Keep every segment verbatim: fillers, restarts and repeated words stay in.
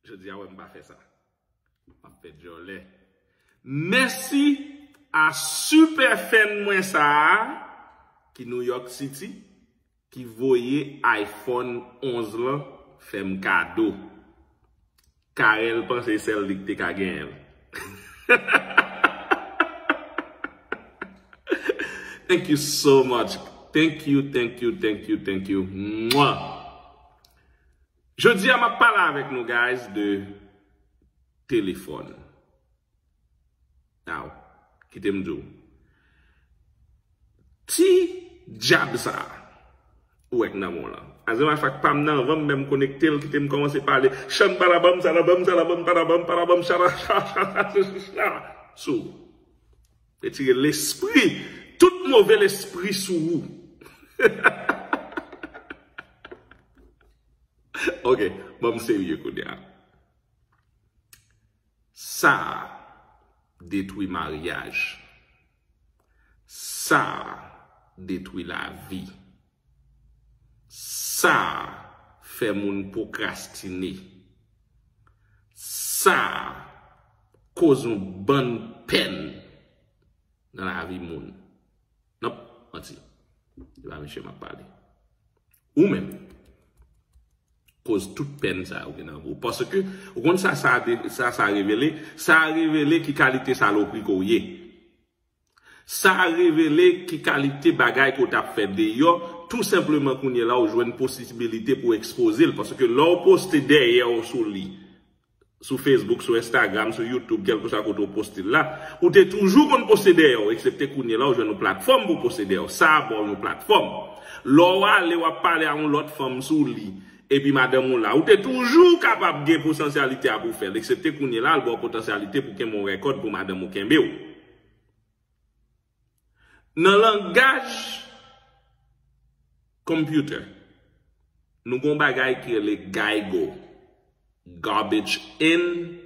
Jodi a, wè, m pa fè sa. M ap fè djòlè. Mèsi a super fan mwen sa a, ki New York City, ki voye iPhone onz lan fè m kado. Karèl panse sèl li ki te ka genyen l. Thank you so much. Thank you, thank you, thank you, thank you. Mwah. Jodi a, m ap pale avèk nou, guys, de telefòn. Now, kite m di w. Ti djab sa a ou wè k nan men w lan. As a matter of fact, pa m nan, anvan m menm konekte l, kite m kòmanse pale. Chan balabam, salabam, salabam, palabam, palabam, chala, cha, cha, cha, cha, cha, cha, sou. Retire lespri, tout move lespri sou ou. Ok, ban m serye kounye a. Sa a detwi maryaj. Sa a detwi lavi. Sa a fè moun pwokrastine. Sa a koz yon bann pèn nan lavi moun. Nonp, manti. Se pa misye m ap pale. Ou menm. Koz tout pèn sa yo gen nan vi w. Paske, ou konn sa, sa, sa, sa revele? Sa revele ki kalite salopri ke w ye. Sa revele ki kalite bagay ke w t ap fè deyò, tou senpleman kounye la, ou jwenn posibilite pou w ekspoze l. Paske lè w poste dèyè w sou li, sou Facebook, sou Instagram, sou YouTube, kèlkeswa kote w poste l la, ou te toujou konn poste dèyè w, eksepte kounye la, ou jwenn yon platfòm pou w poste dèyè w. Sa a ba w yon platfòm. Lè w ale, w ap pale a yon lòt fanm sou li, epi madanm ou la, ou te toujou kapab gen potansyalite a pou w fè l, eksepte kounye la, l ba w potansyalite pou kenbe yon rèkòd pou madanm ou kenbe w. Nan langaj computer, nou gon bagay ki rele GIGO, garbage in,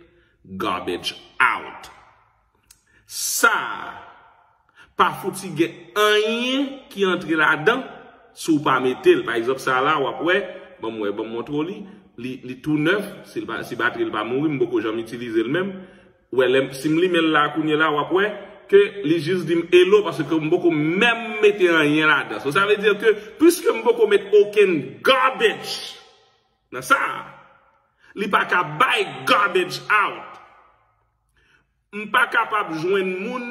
garbage out. Sa a pa fouti gen anyen ki antre ladan si w pa mete l. Pa egzanp, sa a la, w ap wè, ban m wè, ban m montre w li, li, li tou nèf, si l pa, si batri l pa mouri, m poko janm itilize l menm. Wè, lè m, si m limen l la kounye la, w ap wè ke li jis di m hello, paske m poko menm mete anyen ladan. So, sa vle di ke, piske m poko met okenn garbage nan sa a, li pa ka bay garbage out. M pa kapab jwenn moun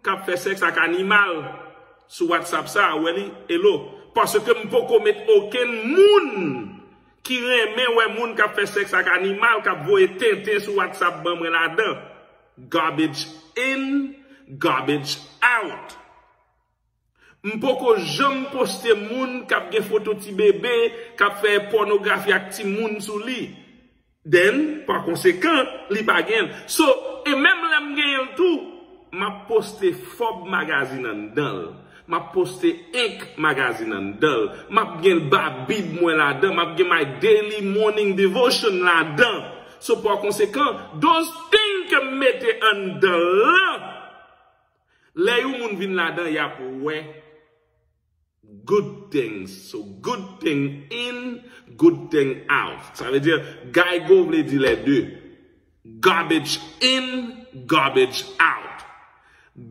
k ap fè sèks ak animal sou WhatsApp sa a, wè li, hello. Paske m poko met okenn moun ki renmen wè moun k ap fè sèks ak animal, k ap voye tenten sou WhatsApp ban mwen ladan. Garbage in, garbage out. M poko janm poste moun k ap gen foto ti bebe, k ap fè pònografi ak timoun sou li. Then, pa konsekan, li pa gen l. So, e menm lè m genyen l tou, m ap poste Forbes magazine anndan l. M ap poste Inc magazine anndan l. M ap gen Babib mwen ladan. M ap gen My Daily Morning Devotion ladan. So, pa konsekan, those things ke m mete anndan l lan, lè yon moun vin ladan, y ap wè good things. So, good thing in, good thing out. Sa vle di, GIGO vle di lè de. Garbage in, garbage out.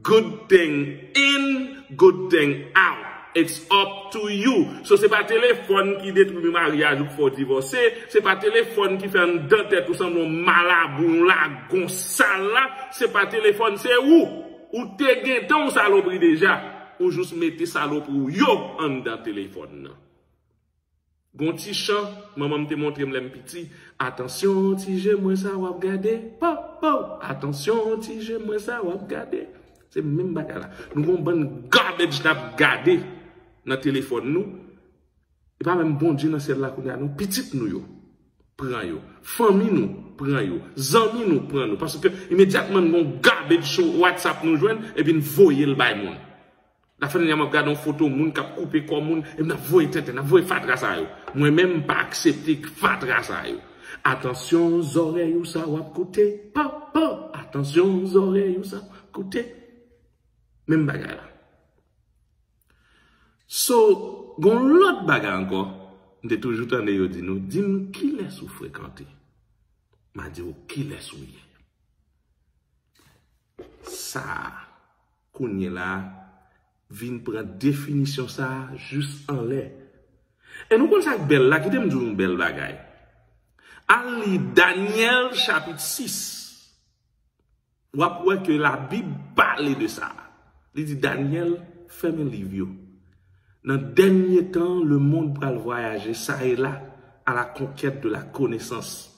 Good thing in, good thing out. It's up to you. So, se pa telefòn ki detwi maryaj ou k fè w divòse, se pa telefòn ki fè anndan tèt ou sanble yon malabou, yon lagon sal la, se pa telefòn, se ou. Ou te gentan yon salopri deja. Ou jis mete salopri w yo anndan telefòn nan. Gon ti chan, manman m te montre m lè m piti. Atansyon, ti je mwen sa w ap gade. Pow, pow. Atansyon, ti je mwen sa w ap gade. Se menm bagay la. Nou gon bann garbage n ap gade nan telefòn nou. E pa menm Bondye nan syèl la kounye a, non. Pitit nou yo, pran yo. Fanmi nou, pran yo. Zanmi nou, pran nou. Paske imedyatman n gon garbage sou WhatsApp nou jwenn, epi n voye l bay moun. Lafènanya m ap gade yon foto moun k ap koupe kò moun, epi n ap voye tenten, n ap voye fatra sa yo. Mwen menm, m pa aksepte fatra sa yo. Atansyon, zòrèy ou sa w ap koute. Pa, pa. Atansyon, zòrèy ou sa w ap koute. Menm bagay la. So, gon lòt bagay ankò, m te toujou tande yo di nou, di m kilès ou frekante. M a di w kilès ou ye. Sa a, kounye la a, vin pran definisyon sa a jis anlè. E nou konn sa k bèl la, kite m di w yon bèl bagay. Al li Danyèl chapit sis. W ap wè ke Labib pale de sa. Li di, Danyèl, fèmen liv yo. Nan dènye tan, lemonn pral vwayaje sa e la à la conquête de la connaissance.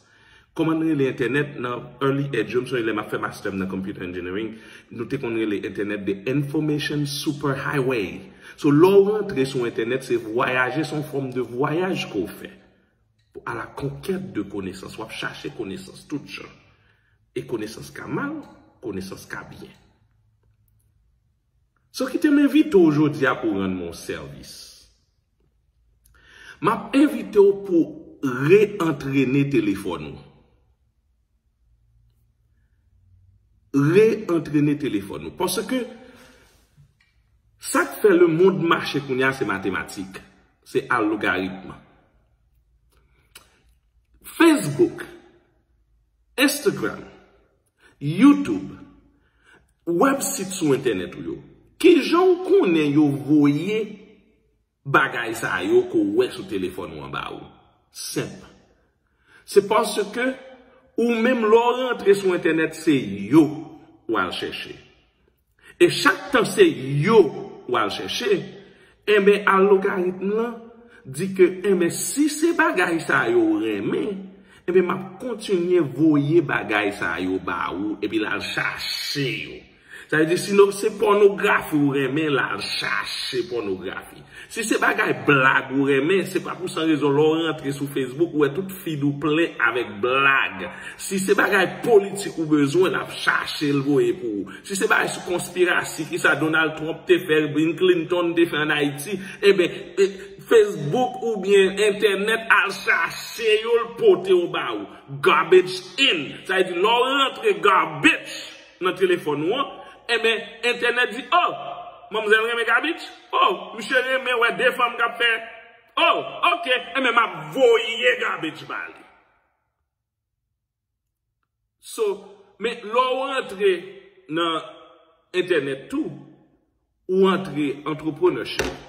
Kòman n rele entènèt nan early age yo, m sonje lè m ap fè master m nan computer engineering, nou te konn rele entènèt the information superhighway. So, lè w rantre sou entènèt, se vwayaje, se yon fòm de vwayaj ke w fè. Pou à la conquête de connaissance, w ap chache konesans tout jan. E konesans ka mal, konesans ka byen. So, kite m envite w jodi a pou w rann mwen yon sèvis. M ap envite w pou w re-antrene telefòn ou. Re-antrene telefòn ou. Paske sa k fè lemonn mache kounye a, se matematik, se algoritm. Facebook, Instagram, YouTube, website sou entènèt ou yo. Kijan w konnen yo voye bagay sa yo ke w wè sou telefòn ou an ba ou? Senp. Se paske ou menm lè w rantre sou entènèt, se yo w al chèche. E chak tan se yo w al chèche, enben, algoritm lan di ke, enben, si se bagay sa yo w renmen, enben, m ap kontinye voye bagay sa yo ba ou, epi l al chache yo. Sa vle di, si nou, se pònografi ou renmen, l al chache pònografi. Si se bagay blag ou renmen, se pa pou san rezon, lè w rantre sou Facebook, ou wè tout feed ou plen avèk blag. Si se bagay politik ou bezwen, l ap chache l voye pou ou. Si se bagay sou konspirasi, kisa Donald Trump te fè, Bill Clinton te fè ann Ayiti, enben, e, Facebook oubyen entènèt al chache yo, l pote yo ba ou. Garbage in. Sa vle di, lè w rantre garbage nan telefòn ou an, enben, entènèt di, oh, manmzèl renmen garbage? Oh, misye renmen wè de fanm k ap fè, oh, ok, enben, m ap voye garbage ba li. So, men lè w rantre nan entènèt tou, ou antre entrepreneurship.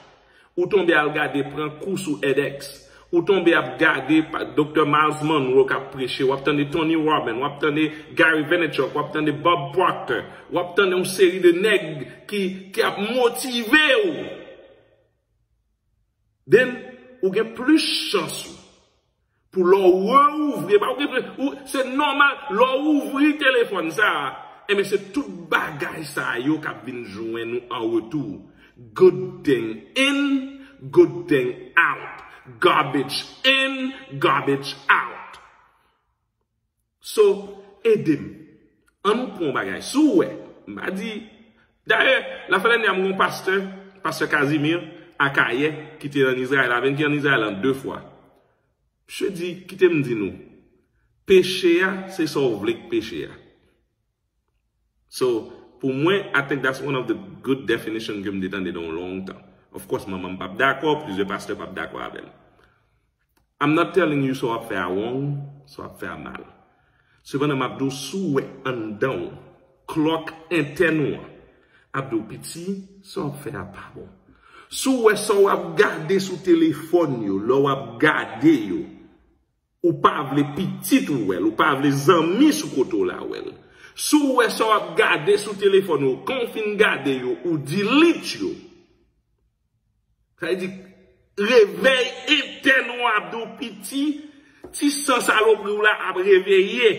Ou tonbe al gade, pran kou sou edX. Ou tonbe ap gade pa, Doktè Myles Munroe k ap preche, w ap tande Tony Robbins, w ap tande Gary Vaynerchuk, w ap tande Bob Proctor, w ap tande yon seri de nèg ki, ki ap motive w. Then, ou gen plis chans ou pou lè w reouvri, pa ou gen, ou, se nòmal, lè w ouvri telefòn sa a, enben, se tout bagay sa yo k ap vin jwenn ou an retou. Good thing in, good thing out. Garbage in, garbage out. So, ede m. An nou pran yon bagay. Si w wè, m pa di, dayè, lafènèt nè a m gen yon pastè, pastè Casimir, Akayè, ki te ann Izrayèl avè m, ki ann Izrayèl an de fwa. Misye di, kite m di nou, peche a, se sa w vle k peche a. So, pou mwen, I think that's one of the good definition ke m te tande nan yon long tan. Of course, manman m p ap dakò, plizyè pastè p ap dakò avè m. I'm not telling you sa w ap fè a wrong, sa w ap fè a mal. Sepandan, m ap di w, si w wè anndan w, clock intèn ou an ap di w, piti, sa w ap fè a pa bon. Si w wè sa w ap gade sou telefòn yo, lè w ap gade yo, ou pa vle pitit ou wè l, ou pa vle zanmi sou kote w la wè l. Si w wè sa w ap gade sou telefòn ou, kan w fin gade yo, ou delete yo. Sa vle di, revèy entèn ou ap di w, piti, ti san salopri w la ap reveye.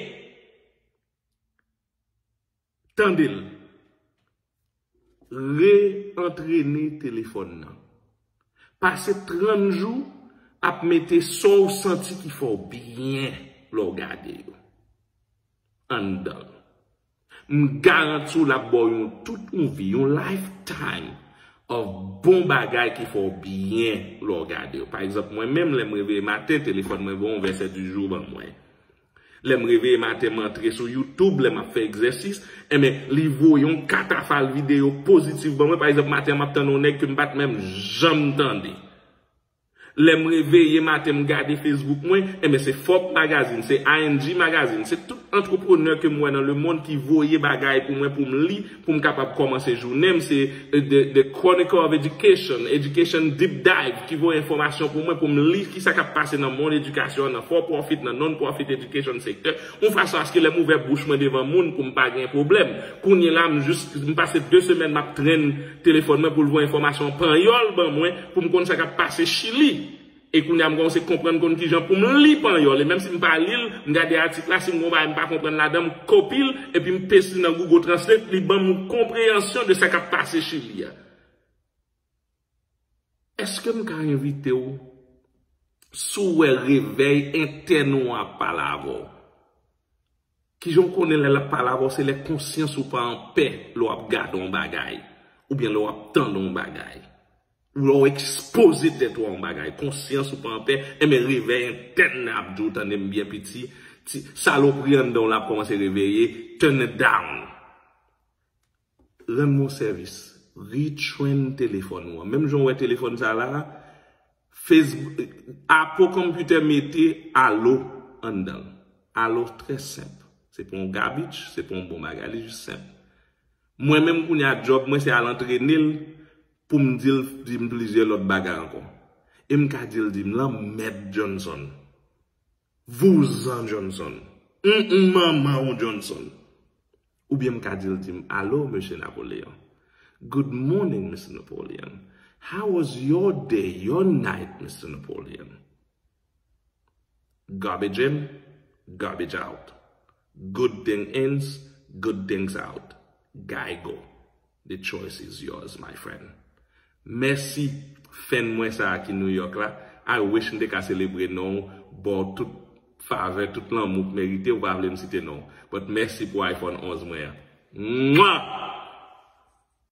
Tande l. Re-antrene telefòn nan. Pase trant jou ap mete sa w santi ki fè w byen lè w gade yo. Anndan l. M garanti w l ap ba w yon tout yon vi, yon lifetime of bon bagay ki fè w byen lè w gade yo. Pa egzanp, mwen menm, lè m reveye maten, telefòn mwen voye yon verset du jour ban mwen. Lè m reveye maten, m antre sou YouTube, lè m ap fè egzèsis, enben, li voye yon katafal videyo pozitif ban mwen. Pa egzanp, maten an, m ap tande yon nèg ke m pa t menm janm tande. Lè m reveye maten, m gade Facebook mwen, enben se Forbes Magazine, se I N G Magazine, se tout antreprenè ke m wè nan lemonn ki voye bagay pou mwen pou m li, pou m kapab kòmanse jounen m. Se eh, The, The Chronicle of Education, Education Deep Dive, ki voye enfòmasyon pou mwen pou m li kisa k ap pase nan mond edikasyon an, nan for profit, nan non-profit education sector, yon fason aske lè m ouvè bouch mwen devan moun pou m pa gen pwoblèm. Kounye la, m jis, m pase de semèn m ap trenn telefòn mwen pou l voye enfòmasyon an panyòl ban mwen pou m konn sa k ap pase Chili. E kounye a m kòmanse konprann konn kijan pou m li panyòl. E menm si m pa li l, m gade atik la, si m gon bagay m pa konprann ladan, m kopi l, epi m pes li nan Google Translate, li ban m yon konpreyansyon de sa k ap pase Chili a. Èske m ka envite w, si w wè revèy entèn ou an ap pale avè w? Kijan w konnen lè l ap pale avè w, se lè konsyans ou pa anpè lè w ap gade yon bagay, oubyen lè w ap tande yon bagay, ou lè w ekspoze tèt ou a yon bagay, konsyans ou pa anpè, enben revèy entèn nan ap di w, tande m byen piti, ti salopri anndan w la ap kòmanse reveye, turn it down. Rann mwen sèvis, retrain telefòn ou an. Menm jan w wè telefòn sa la, Facebook, Apple Computer mete Allo anndan l. Allo trè senp. Se pa yon garbage, se pa yon bon bagay, li jis senp. Mwen menm kounye a djòb mwen se al antrene l pou m di l, di m plizyè lòt bagay ankò. E m ka di l di m lanmèd Johnson. Vouzan Johnson. Mm, mm, manman w Johnson. Oubyen m ka di l di m, Alo, Mesye Napoleon. Good morning, Mister Napoleon. How was your day, your night, Mister Napoleon? Garbage in, garbage out. Good thing ins, good things out. Guy go. The choice is yours, my friend. Mèsi, fan mwen sa a ki New York la. I wish m te ka selebre non w, ba w tout favè, tout lanmou w merite, ou pa vle m site non w. But mèsi pou iPhone onz mwen an. Mwa!